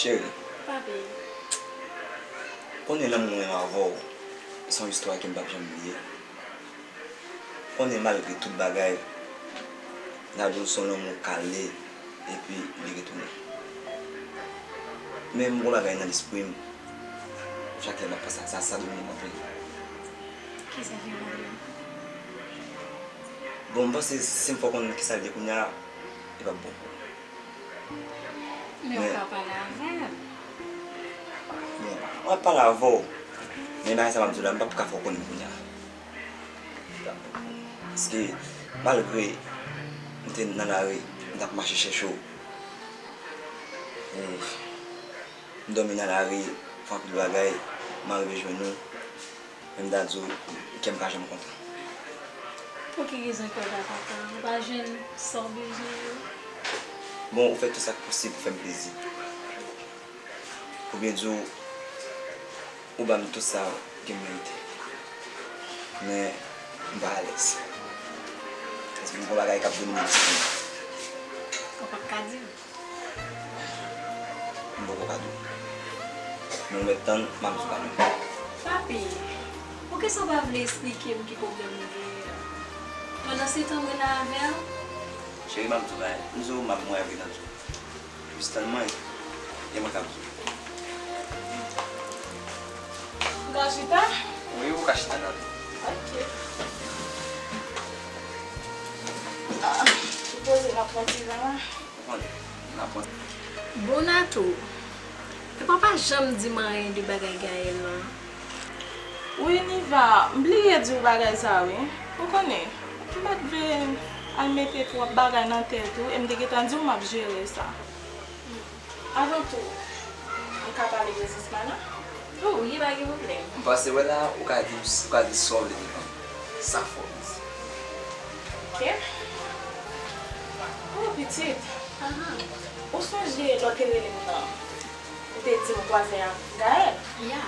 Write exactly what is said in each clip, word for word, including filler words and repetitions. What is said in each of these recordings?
Cheri. Papi. Konnen lanmou mwen avè w se yon istwa ke m p ap janm bliye. Konnen malgre tout bagay, n a di w se yon lanmou kale epi li retounen. Men m gon bagay nan lespri m, chak lè m ap panse a sa, sa domine m anpil. Kisa ki domine w? Bon, m panse si m fè w konn kisa l ye kounye a, li p ap bon pou ou. Men w ka pale avè m. Bon, m ap pale avè w. Men bagay sa m ap di w la, m p ap ka fè w konnen kounye a. Paske, malgre m te nan lari, m t ap mache chèche w. E, m dòmi nan lari, fè anpil bagay, m arive jwenn ou. Men m ta di w, kè m pa janm kontan. Pou ki rezon kè w pa kontan? Ou pa jwenn sa w bezwen yo? Bon, ou fè tout sa k posib pou fè m plezi. Pou byen di w, ou ban m tout sa ke m merite. Men, m pa alèz. Paske m gon bagay k ap domine lespri m. Ou p ap ka di m? M poko ka di w. Men ou mèt tann, m ap di w kanmenm. Papi, poukisa w pa vle esplike m ki pwoblèm ou genyen an? Pandansetan, mwen la avè w. Cheri, m ap di w bagay. M di w, m ap mwen avè w nan di w. Jis tann mwen, e mwen k ap di w. Ou ka chita? Wi, ou ka chita, Natou. Ok. Ah, ou poze m ap pran ti jan la. Ou konnen, n ap pran. Bon, Natou, epa w pa janm di m anyen de bagay Gaël lan. Wi, Niva, m bliye di w bagay sa, wi. Ou konnen, m pa t vle al mete twòp bagay nan tèt ou, e m te gentan di w m ap jere sa. Avan tou, m ka pale de Zismana? O wi, pa gen pwoblèm. M pase wè la, ou ka di, ou ka di sa w vle devan m. Sa fò w di. Ok. O, pitit. Ahan. Ou sonje lè w te rele m nan? Ou te di m kwaze ak Gaël? Ya.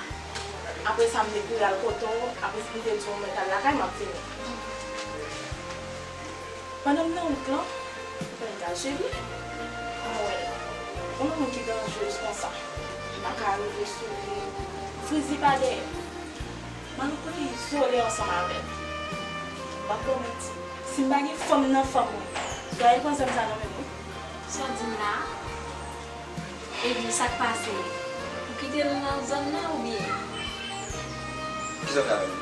Apre sa, m te kouri al kote w, apre sa, m te di w mwen t al lakay, m ap vini. Pandan m nan wout lan, mwen ta swiv li. Mwen wè l. Yon moun ki danjrez konsa, m pa ka rive sou li. Frizi pa dèyè. M al yon kote izole ansanm avè l. M p ap ba w manti. Si m pa gen fanm nan fanm mwen, Gaël pran zam sa nan men mwen. Sa w di m la a? Epi sa k pase? Ou kite l nan zòn nan oubyen? Kisa w fè avè l?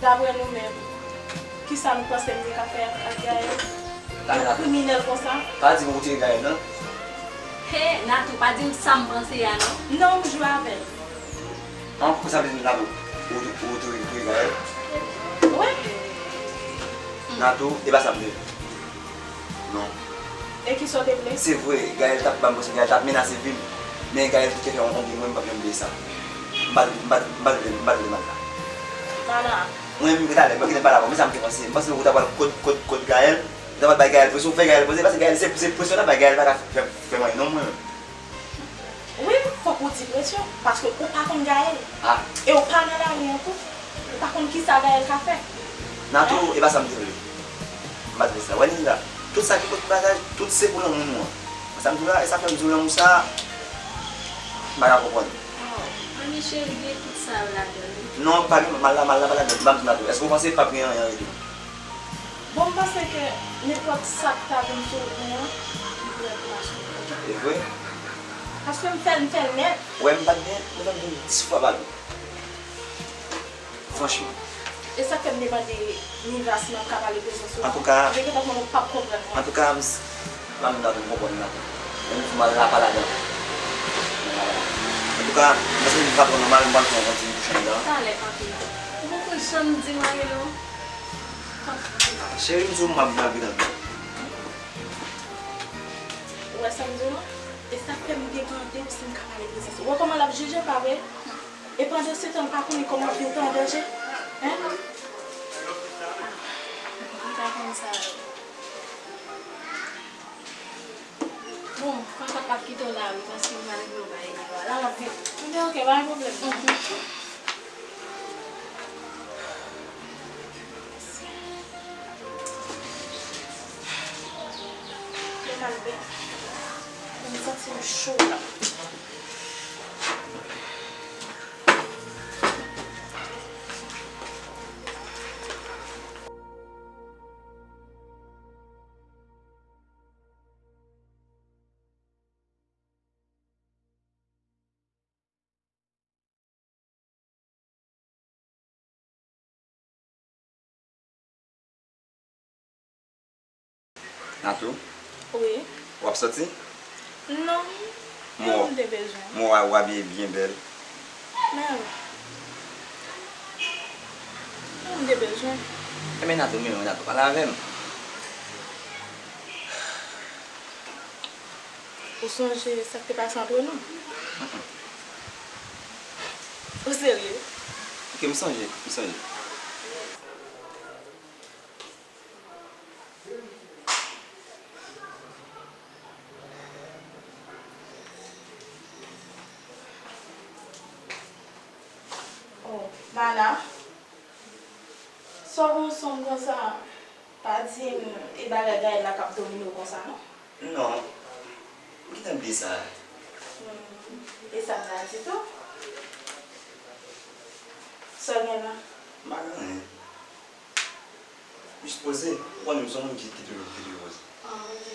Daprè nou menm, kisa nou panse m te ka fè ak, ak Gaël? Yon kriminèl konsa? Pa di m ou te Gaël, non? He, Natou, pa di m sa m panse a, non. Non, m jwe avè l. An, pou sa vle di Natou, ou, ou, ou touye, touye Gaël? Wi. Natou, e pa sa m te vle. Non. E kisa w te vle? Se vre, Gaël t ap ban m presyon, Gaël t ap menase vi m. Men Gaël te fè yon, yon byen mwen, m p ap janm bliye sa. M pa t, m pa t, m pa t vle, m pa t vle mal la. Mal la? Mwen menm, talè, mwen gentan pale avè w, men sa m te panse. M panse ou t ap pral kot, kot, kot Gaël. Ou t ap pral bay Gaël presyon, ou fè Gaël panse, paske Gaël, se, se presyon l ap bay, Gaël pa ka fè, fè, fè mwen, non, mwen menm. Wi, fòk ou di presyon, paske ou pa konn Gaël. Ah. E ou pa nan lari an tou. Ou pa konn kisa Gaël ka fè. Natou, e pa sa m te vle. M pa t vle sa. Wè, Nina, tout sa ki kote bagay, tout se pou lanmou nou an. Sa m di w la, e sa fè m di w lanmou sa, m pa ka konprann. Oh, ann cheri, gen tout sa yo ladan l, wi. Non, pa gen, mal la, mal la pa ladan l. M pa m di Natou. Èske w panse p ap gen anyen an retou? Bon, m panse ke nenpòt sa k ta vin sou wout mwen an, li prè pou m achte l, oke? E vre? Paske m fè l, m fè l nèt. Wè, m pa t gen, m pa t gen dis fwa valè. Franchman. E sa k fè m te mande Niva si m ap ka pale prezans ou la. Antouka, m te gentan konnen w p ap konprann mwen. Antouka, m s-, m ap vin konprann m atè. Men m di m al la pa ladan. Antouka, m panse Niva pran nòmal, m pral fè yon ti bouch anndan. Talè, papi. Ou poko janm di m anyen, non. Cheri, m di w m ap malgre tande. Ou wè sa m di w lan? E sa k fè m te mande w si m ka pale prezans ou. Ou wè kòman l ap jije m, pa vre? E pandansetan, l pa konnen kòman vi w te an danje? Hein? Li pa konn sa yo. Bon, papa p ap kite w la wi, paske m pral regle yon bagay devan. L al ap vin. Ebyen, oke, pa gen pwoblèm. Mhm. Yo mal bèt. M santi m cho la. Natou? Wi. W ap soti? Non. Men m te bezwen. Mwen wè w abiye byen bèl. Men, men m te bezwen. Enben Natou, men Natou, pale avè m. Ou sonje sa k te pase antre nou? Ou serye? Ok, m sonje, m sonje. Oh, Mana, sa w gon sonm konsa? Pa di m e bagay Gaël la k ap domine w konsa, non? Non. M gentan bliye sa. Hmm. E sa m ta di tou? Sa w gen la? M pa gen anyen. Jis poze. Ou konnen m se yon moun ki, ki toujou, ki toujou poze. Ah, ok.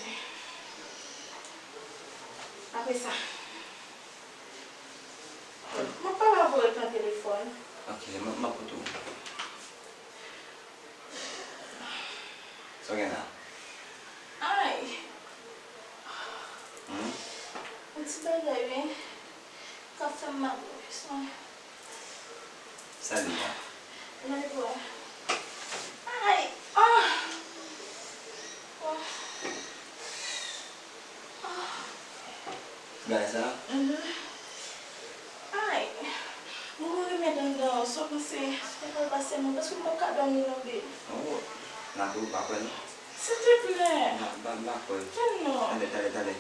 Apre sa, m ap pale avè w nan telefòn. Ok, m, m ap koute w. Sa w gen la? Ay! Hmm? Yon ti bagay, wi. K ap fè m mal nan pis mwen. Sa li la? Lè dwè. Ay! Ah! Oh! Ah! Bagay sa? Mhm. Ay! Mwen gon remèd anndan an, sa w panse? Sa pral pase mwen, paske m p ap ka dòmi non, babe. Oh! Natou, ou pa kwè non? Silteplè! M pa, m pa, m pa kwè. Vin non. Talè, talè, talè.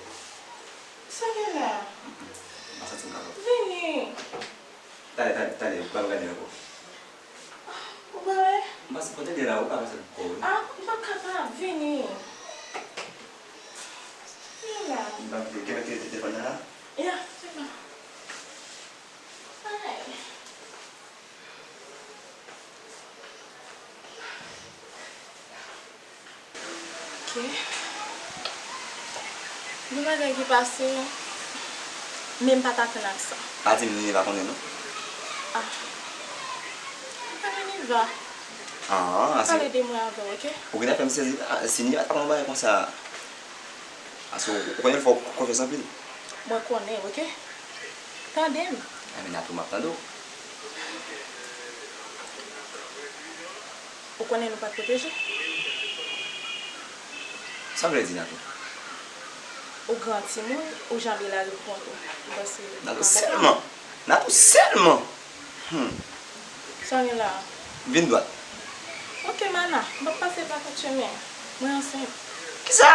Sa gen la? Mm, mm. M pa santi m kapab. Vini. Talè, talè, talè, ban m gade ankò. Ou pa wè? M pase kote de la, ou ka pase kò wi. Ah, m pa kapab, vini. Vini la. M pa vle, kenbe telefòn nan la. Ya, se bon. Ay. Ok. Gen bagay ki pase, men m pa t atann ak sa. Pa di m Niniva konnen non. Ah. Pa Niniva. Ah, se pale de mwen avè w, ok? Ou gentan fè m sezi la, si Niniva ta konnen yon bagay konsa. Paske ou konnen l fè w konfyans anpil. Mwen konnen, ok? Tande m. Enben Natou, m ap tande w. Ou konnen nou pa t pwoteje? Sa w vle di, Natou? Ou gran timoun, ou janbe lari pou kont ou. Ou panse Natou sèlman! Natou sèlman! Hmm. Sa w gen la a? Vin dwat. Ok, Mana, m p ap pase pa kot chemen an. Mwen ansent. Kisa?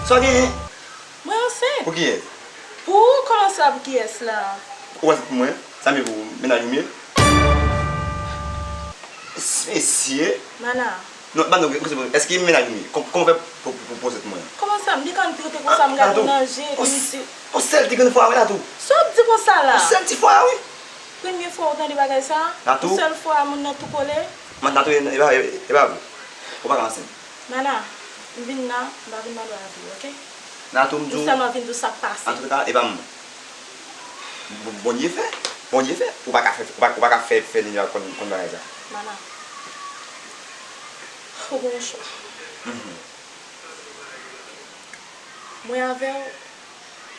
Sa w genyen? Mwen ansent. Pou kiyès? Pou ou, kòman sa pou kiyès la? Ou ansent pou mwen? Sa m ye pou ou? Mennaj ou m ye? Mesye! Mana. Non, ban m kesyon, èske mennaj ou m ye? Kò-, kòman w fè pou, pou, pou, pou ansent mwen? Kòman sa? M te konn trete konsa, m gade w nan je, epi m di. Yon sèl ti grenn fwa wi, Natou. Sa w ap di konsa la? Yon sèl ti fwa wi. Premye fwa w tande bagay sa? Natou. Yon sèl fwa moun nan tou kole? Natou, e, e pa, e, e pa vre. Ou pa ka ansent. Mana, m vin la, m pa vin mande w avi w, ok? Natou, m di w. M sèlman vin di w sa k pase. Antouka, e pa mwen. Bon, Bondye fè. Bondye fè. Ou pa ka fè, ou pa, ou pa ka fè, fè Niniva konn, konn bagay sa. Mana. Ou gen yon chwa. Mhm. Mwen avè w,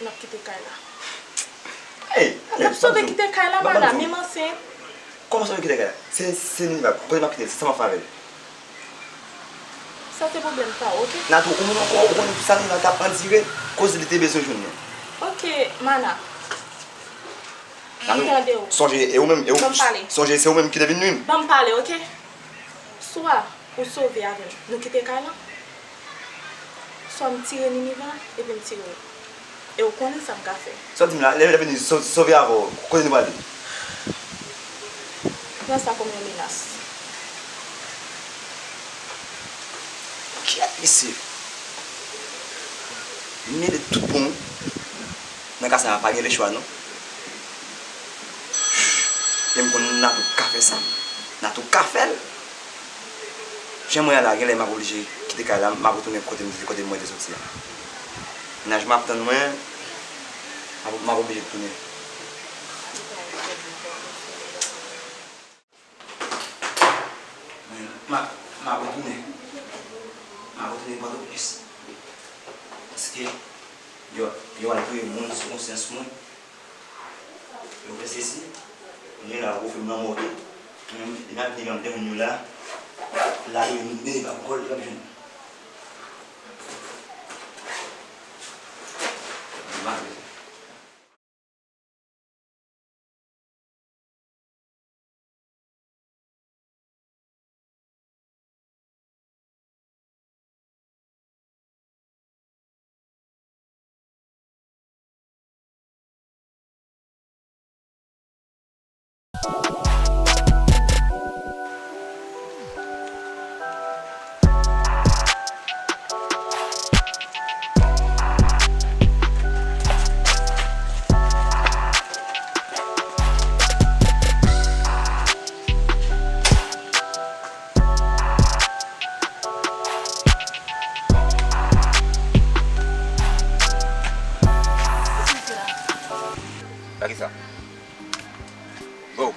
n ap kite kay la. Hey, n ap sove kite kay la, Mana, men m ansent. Kòman sove kite kay la? Se, se Niniva, kote m ap kite l, se sa m ap fè avè l. Sa se pwoblèm pa w, ok? Natou, ou menm ankò, ou konnen tout sa Niniva t ap andire, koz li te bezwen jwenn mwen. Ok, Mana. Natou, m tande w. Sonje, e ou menm, e ou, sonje, se ou menm ki te vin nwi m. Ban m pale, ok? Swa ou sove avè m, nou kite kay lan. Swa m tire Niniva, epi m tire w. E ou konnen sa m ka fè. Sa w di m la, lè, lè vini so-, sove avè w, kote nou prale? Pran sa kòm yon menas. Kiyès mesye? M ede tout bon. Nan ka sa a, pa gen lechwa, non. E m konn Natou ka fè sa. Natou ka fè l. Jan mwen ye la, genlè m ap oblije kite kay la, m ap retounen kote m, kote mwen te soti a. Mennaj mwen ap tann mwen, m ap, m ap oblije tounen. Mwen, m ap, m ap retounen. M ap retounen Pòtoprens. Paske yo, yo al touye moun sou konsyans mwen. Yo fè sesi. Kounye a la, yo fè m lanmò tou. Mwen, depi m ap vini anndan moun yo la, la yo, m ap kòl, yo ap jwenn. M ap Sa ki sa? Go!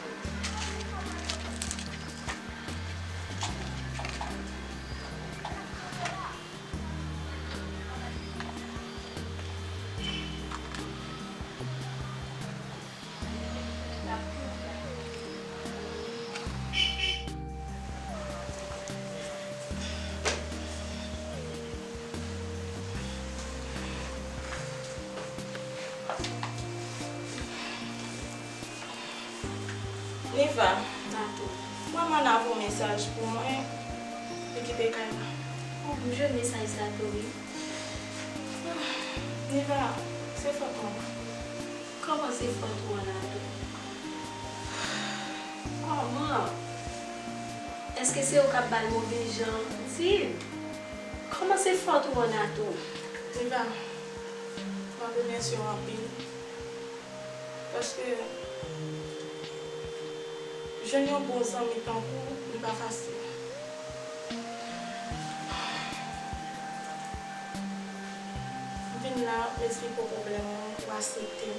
Niva, Natou, mwen mande avè w mesaj pou mwen, li kite kay la. Oh, m jwenn mesaj sa tou, wi. Niva, se fòt mwen. Kòman se fòt ou an, Natou? Kòman? Èske se ou k ap ba l move jan? Di m. Kòman se fòt ou an, Natou? Niva, m ap remèsye w anpil. Paske jwenn yon bon zanmi tankou w, li pa fasil. M vin la, m esplike w pwoblèm mwen, ou aksepte m.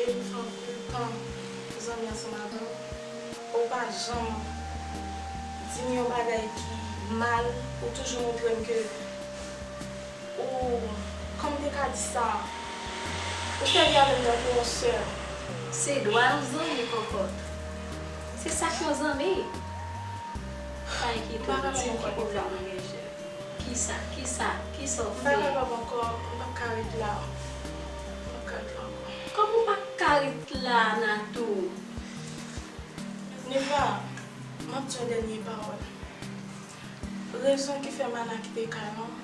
Epi m fè anpil tan zanmi ansanm avè w. Ou pa janm di m yon bagay ki mal, ou toujou montre m ke ou, kòman m te ka di sa? Ou sèvi avè m tankou yon sè. Se dwa yon zanmi, kòkòt. Se sa k yon zanmi. Pa enkyete w, di m ki pwoblèm ou genyen. Kisa, kisa, kisa w fè? M pa kapab ankò, m p ap ka ret la. M p ap ka ret la ankò. Kòman w p ap ka ret la, Natou? Niva, m ap di yon dènye pawòl. Rezon ki fè Mana kite kay lan,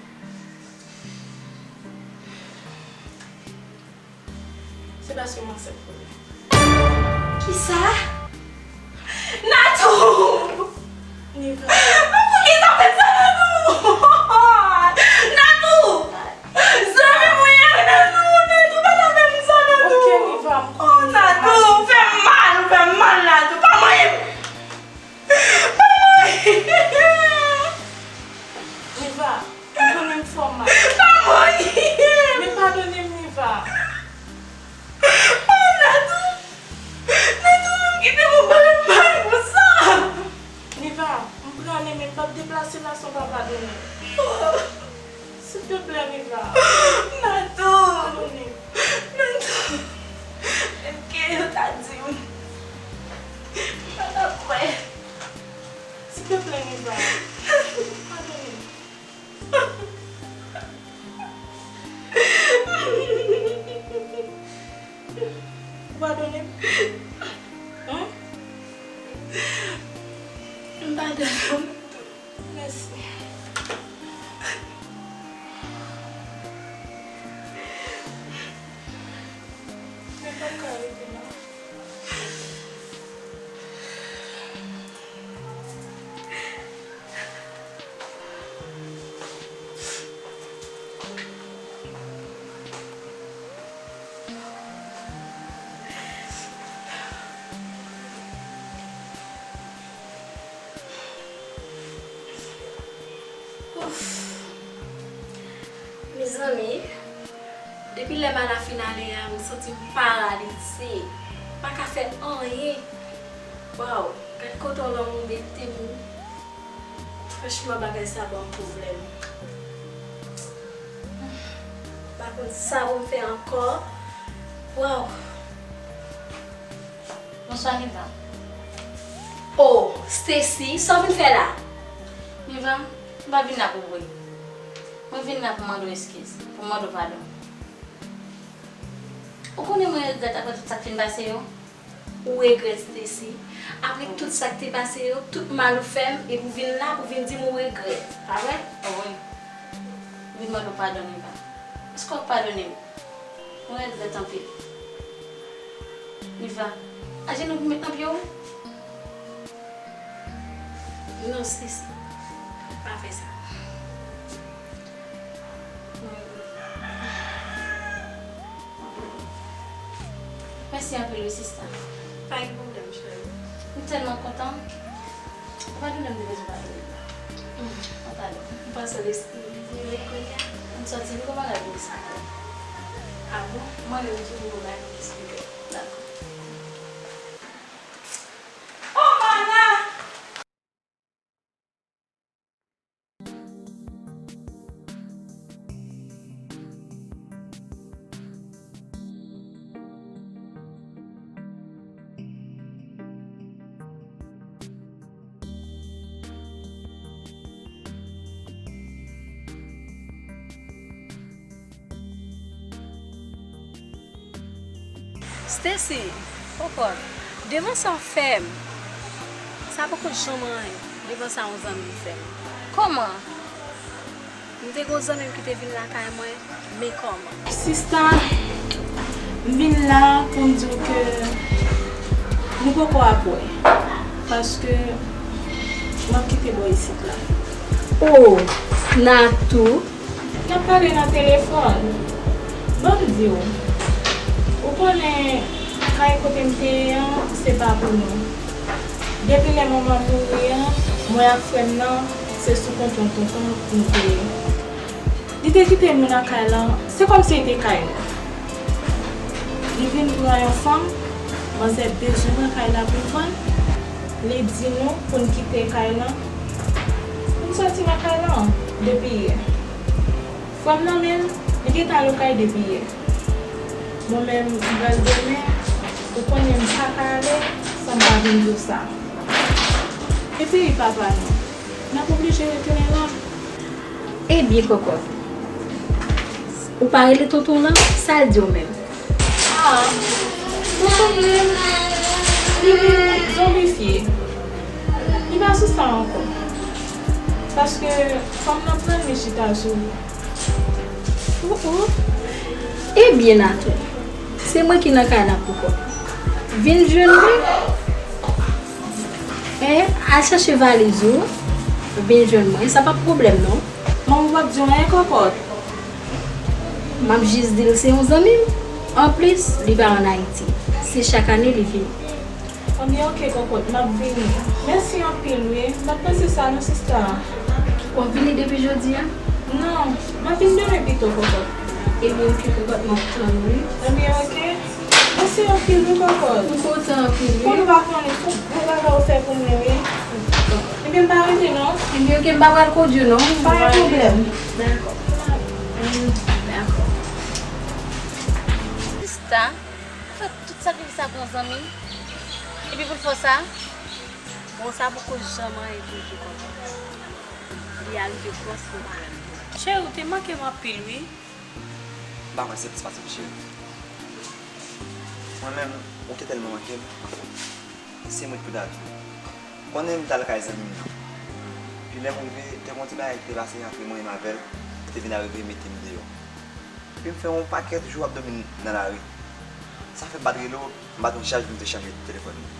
se paske m ansent pou li. Kisa? Natou! Niva. Mwen pou ki ta fè sa, Natou? Natou! Zanmi mwen an, Natou, Natou, pa ta fè m sa, Natou. Ok, Niva, m konprann. Oh, Natou, ou fè m mal, ou fè m mal, Natou. Pa manyen m. Pa manyen m. Niva, padone m, fè w mal. Pa manyen m. Men padone m, Niva. Oh, Natou. Natou, ou menm ki te pou bay mal pou sa. Niva, m prale, men m p ap deplase la san w pa padone m. Silteplè, Niva. Natou. Padone m. Natou. Menm ke yo ta di m, m pa t ap kwè. Silteplè, Niva. Padone m. Ou padone m? Hen? M padone w. Mèsi. Men m p ap ka rete la. Mezanmi, depi lè Mana fin ale a, m santi m paralize. M pa ka fè anyen. Waw, gad kote yon lanmou mete m. Franchman, bagay sa ban m pwoblèm. M pa konn sa pou m fè ankò. Waw. Bonswa, Niva. Oh, Stacy, sa w vin fè la? Niva, m pa vin la pou vre. Mwen vin la pou mande w eskiz, pou mande w padon. Ou konnen mwen regrèt apre tout sa k fin pase yo? Ou regrèt, Stacy? Apre tout sa k te pase yo, tout mal ou fè m, epi w vin la pou vin di m ou regrèt, pa vre? Wi. M vin mande w padon, Niva. Èske w ap padone m? Mwen regrèt anpil. Niva, ajenou pou met nan pye w. Non, Stacy. Pa fè sa. Mwen regrèt. Mèsi anpil wi, sista. Pa gen pwoblèm, cheri. M tèlman kontan. Ou pa di w lè m te bezwen pale. Mwen pale. M panse l espri li vini kounye a. M sòti, li kòman l ap vin sa? A bon? Mwen menm tou, m gon bagay pou m esplike w. Dakò. Oh, Mana! Stacy, kòkòt, devan sa w fè m, sa poko janm anyen, devan sa yon zanmi m fè m. Kòman? M te gen yon zanmi m ki te vin lakay mwen, men kòman? Sista, m vin la pou m di w ke nou poko ap wè, paske m ap kite bò isit la. Oh, Natou! N ap pale nan telefòn. Ban m di w, ou konnen kay kote m te ye an, se pa pou nou. Depi lè manman m mouri an, mwen ak frè m nan, se sou kont yon tonton nou te ye. Li te kite nou nan kay lan, se kòmsi li te kay nou. Li vin pran yon fanm, manzè bezwen pran kay la pou l vann. Li di nou pou n kite kay lan, pou n sòti nan kay lan depi yè. Frè m nan menm, li gentan al okay depi yè. Mwen menm, m pral demen, ou konnen m pa ka ale san m pa vin di w sa. E peyi papa nou, n ap oblije retounen la. Ebyen, kòkòt, ou pa rele tonton w lan? Sa l di w menm? Ah, tonton m li, li vin zonbifye. Li pa sou sa ankò. Paske fanm nan pran nwi chita sou li. Oh, oh. Ebyen, Natou, se mwen ki nan kay la pou kòkòt. Vin jwenn mwen. Eh, al chache valiz ou, vin jwenn mwen. Sa p ap pwoblèm, non. Manman w p ap di w anyen, kòkòt? M ap jis di l se yon zanmi m. Anplis, li pa ann Ayiti. Se chak ane li vini. Ebyen, oke, kòkòt, m ap vini. Mèsi anpil, wi. M pa t panse sa, non, sista. W ap vini depi jodi a? Non, m ap vin demen pito, kòkòt. Ebyen, oke, kòkòt, m ap tann ou, wi. Ebyen, oke. Mèsi anpil, wi, kòkòt. M kontan anpil, wi. Pou nou pa konnen tout gwo bagay ou fè pou mwen, wi. Ebyen, m pa rete, non. Ebyen, oke, m pa pral kondui, non. Pa gen pwoblèm. Dakò. Dakò. Sista, fè tout sakrifis sa pou yon zanmi, epi pou l fè w sa? Bon, sa poko janm anyen pou l di konsa. Li arive twò si w pa renmen. Cheri, w te manke m anpil, wi. M pa kwè se plis pase m, cheri. Mwen menm, ou te tèlman manke m. Se mwen ki pou ta di w. Konnen m t al kay zanmi m nan. Epi lè m rive, te gen yon ti bagay ki te pase antre mwen menm avè l, ki te vin arive mete m deyò. Epi m fè yon pakèt jou ap dòmi nan lari. Sa fè m pa t rele w, m pa t wè chaj pou m te chaje telefòn mwen.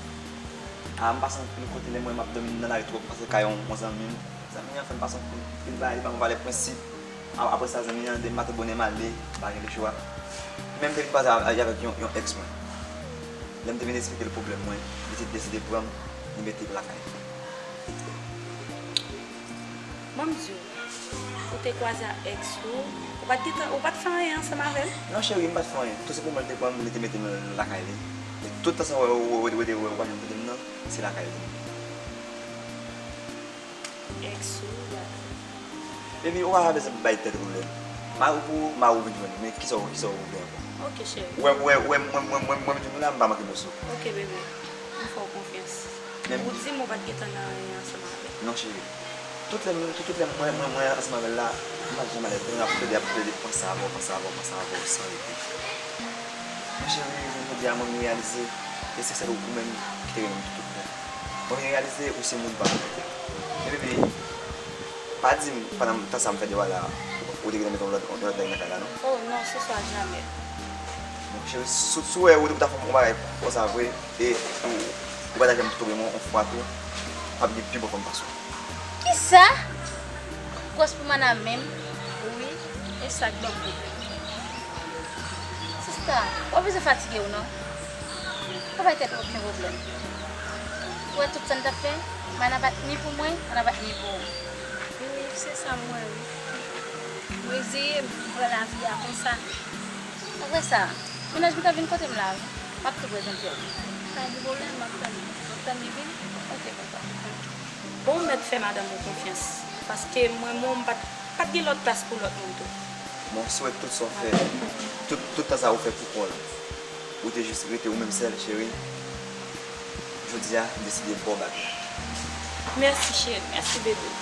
A, m pase anpil kote lè m wè m ap dòmi nan lari twòp, m pase kay yon, yon zanmi m. Zanmi an fè m pase anpil, anpil bagay, li ban m valè prensip. A, apre sa, zanmi an, depi maten bonè m ale, m pa gen lechwa. Epi menm m te vin kwaze a, a, avèk yon, yon èks mwen. Lè m te vin esplike l pwoblèm mwen, li te deside pran m, li mete m lakay li. Ban m di w, Ou te kwaze ak ex ou, ou pa t gentan, ou pa t fè anyen ansanm avè l? Non, cheri, m pa t fè anyen. Tou senpleman, li te pran m, li te mete m lakay li. E tout tan sa w wè, w wè, w wè, w wè, w pa janm tande m nan, se lakay li. Ex ou, w ap fè. Baby, ou pa bezwen bay tèt ou pwoblèm. Mari pou ou, mari ou vin jwenn ou. Men kisa w, kisa w vle ankò? Ok, cheri. Ou wè, ou wè, ou wè, mwen, mwen, mwen, mwen vin jwenn ou la, m pa manke moso. Ok, bebe. M fè w konfyans. Men ou di m ou pa t gentan nan anyen ansanm avè l. Non, cheri. Tout lè m, tout, tout lè m, mwen, mwen, mwen ansanm avè l la, m pa t janm alèz. Mwen ap plede, ap plede panse avè w, panse avè w, panse avè w san rete. Men cheri, jodi a, mwen vin reyalize, e se sèl ou menm ki te renmen m tout, tout tan. Mwen vin reyalize ou se moun pa m. Men bebe, pa di m, pandan tan sa m fè dewa la, ou te gentan met yon lòt, yon lòt nèg nan kay la, non? Oh, non, se swa jamè. Bon, cheri, si, si w wè ou te pou ta fè yon bagay konsa vre, e ou, ou pa ta janm twonpe mwen yon fwa tou, p ap gen pi bon fanm pase w. Kisa? Gwòs pou mana menm? Wi, e sa k ban m pwoblèm. Sista, ou pa bezwen fatige w non. Pa bay tèt ou okenn pwoblèm. Ou wè tout sa n t ap fè, mana pa t ni pou mwen, mana pa t ni pou ou. Wi, se sa m wè wi. Mwen reziye m, m pran lavi a konsa. Apre sa, mennaj mwen ka vin kote m la wi. M ap tou prezante w. Pa gen pwoblèm, m ap tann li. M ap tann li vini. Ok, papa. Bon, ou mèt fè madanm ou konfyans, paske mwen menm, m pa t, pa t gen lòt plas pou lòt moun tou. Bon, m swete tout sa w fè, tout, tout tan sa ou fè pou kont ou, ou te jis rete ou menm sèl, cheri. Jodi a, m deside ba w bag la. Mèsi, cheri. Mèsi, bebe.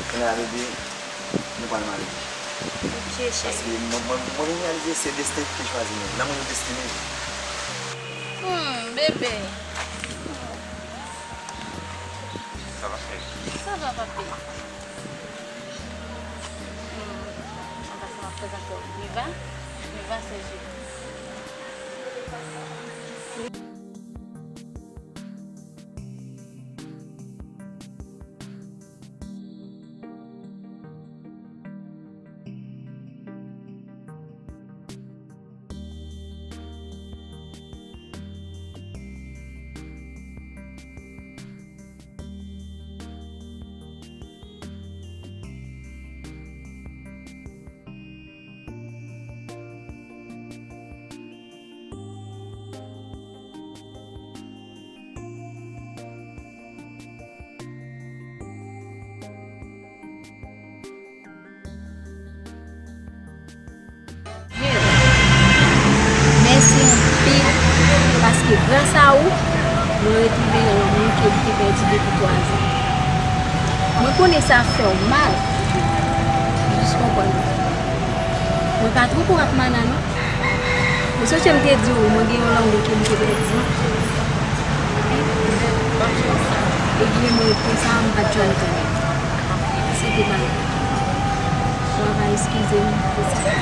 Kounye a, bebe, nou pral marye. Ok, cheri. Paske mwen, mwen, mwen vin reyalize se desten ki chwazi nou. Lanmou nou destine. Hmm, bebe. Sa va, cheri? Sa va, papi. Hmm, anba sa m ap prezante w. Niva, Niva Saint-Jude. Mèsi anpil, paske gras a ou, mwen retwouve yon moun ke m te pèdi depi twazan. Mwen konnen sa fè w mal, jis konprann mwen. Mwen pa twonpe w ak Mana non. Ou sonje m te di w, mwen gen yon lanmou ke m te pèdi. Ebyen, mwen, pou sa, m pa t jwenn tande. Se te pa. Ou va eskize m pou sa.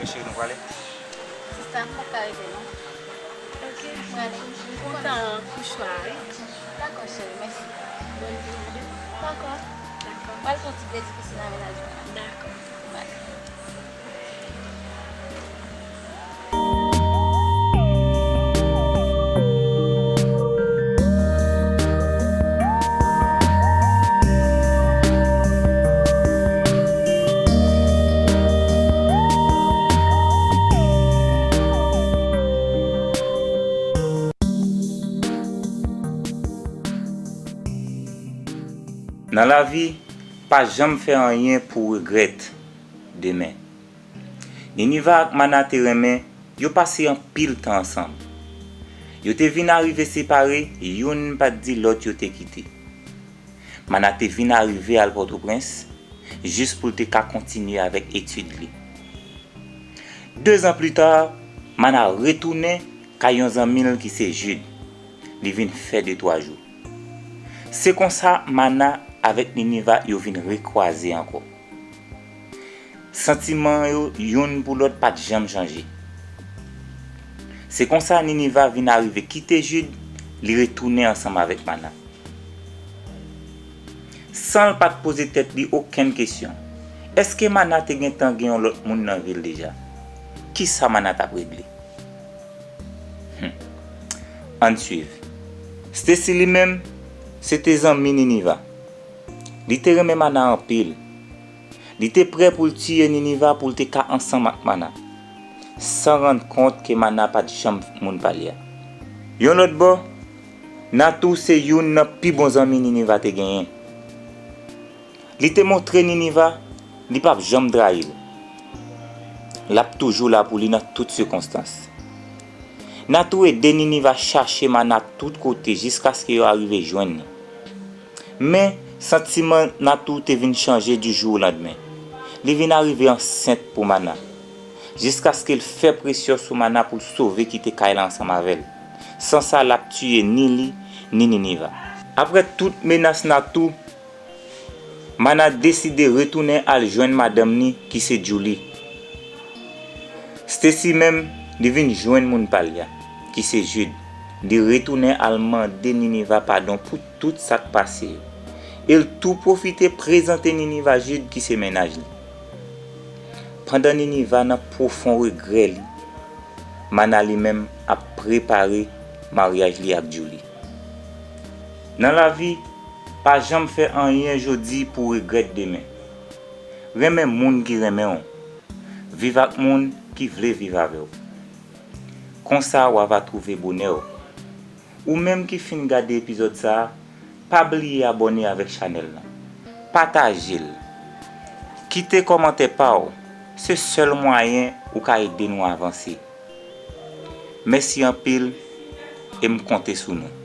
Mwen cheri, nou prale? Sista, m p ap ka rete non. Ok. M prale. M kontan pou chwa a wi. Dakò cheri, mèsi. Bòn jounen. Dakò. Dakò. M pral fè yon ti plezi pou ti nan mennaj mwen an. Dakò. Bye. Nan lavi, pa janm fè anyen pou w regrèt demen. Niniva ak Mana te renmen, yo pase anpil tan ansanm. Yo te vin arive separe, youn pa t di lòt yo te kite. Mana te vin arive al Pòtoprens, jis pou l te ka kontinye avèk etid li. De zan pli ta, Mana retounen kay yon zanmi l ki se Jude. Li vin fè de twa jou. Se konsa Mana avèk Niniva yo vin rekwaze ankò. Santiman yo youn pou lòt pa t janm chanje. Se konsa Niniva vin arive kite Jude, li retounen ansanm avèk Mana. San l pa t poze tèt li okenn kesyon. Èske Mana te gentan gen yon lòt moun nan vi l deja? Kisa Mana t ap regle? Hmm. Ann swiv. Stacy li menm, se te zanmi Niniva. Li te renmen Mana anpil. Li te prè pou l tiye Niniva pou l te ka ansanm ak Mana, san rann kont ke Mana pa t janm moun pa l ya. Yon lòt bò, Natou se youn nan pi bon zanmi Niniva te genyen. Li te montre Niniva li p ap janm trayi l. L ap toujou la pou li nan tout sikonstans. Natou ede Niniva chache Mana tout kote jiskaske yo arive jwenn li. Men, santiman Natou te vin chanje di jou o landmen. Li vin arive ansent pou Mana, jiskaske l fè presyon sou Mana pou l sove kite kay la ansanm avè l. San sa, l ap tiye ni li, ni Niniva. Apre tout menas Natou, Mana deside retounen al jwenn madanm ni ki se Julie. Stacy menm, li vin jwenn moun pa l ya, ki se Jude. Li retounen al mande Niniva padon pou tout sa k pase yo. E l tou pwofite prezante Niniva Jude ki se mennaj li. Pandan Niniva nan pwofon regrè li, Mana li menm ap prepare maryaj li ak Julie. Nan lavi, pa janm fè anyen jodi pou w regrèt demen. Renmen moun ki renmen w. Viv ak moun ki vle viv avè w. Konsa w ava twouve bonè w. Ou menm ki fin gade epizòd sa a, pa bliye abòne avèk chanèl lan. Pataje l. Kite kòmantè pa w. Se sèl mwayen ou ka ede nou avanse. Mèsi anpil e m konte sou nou.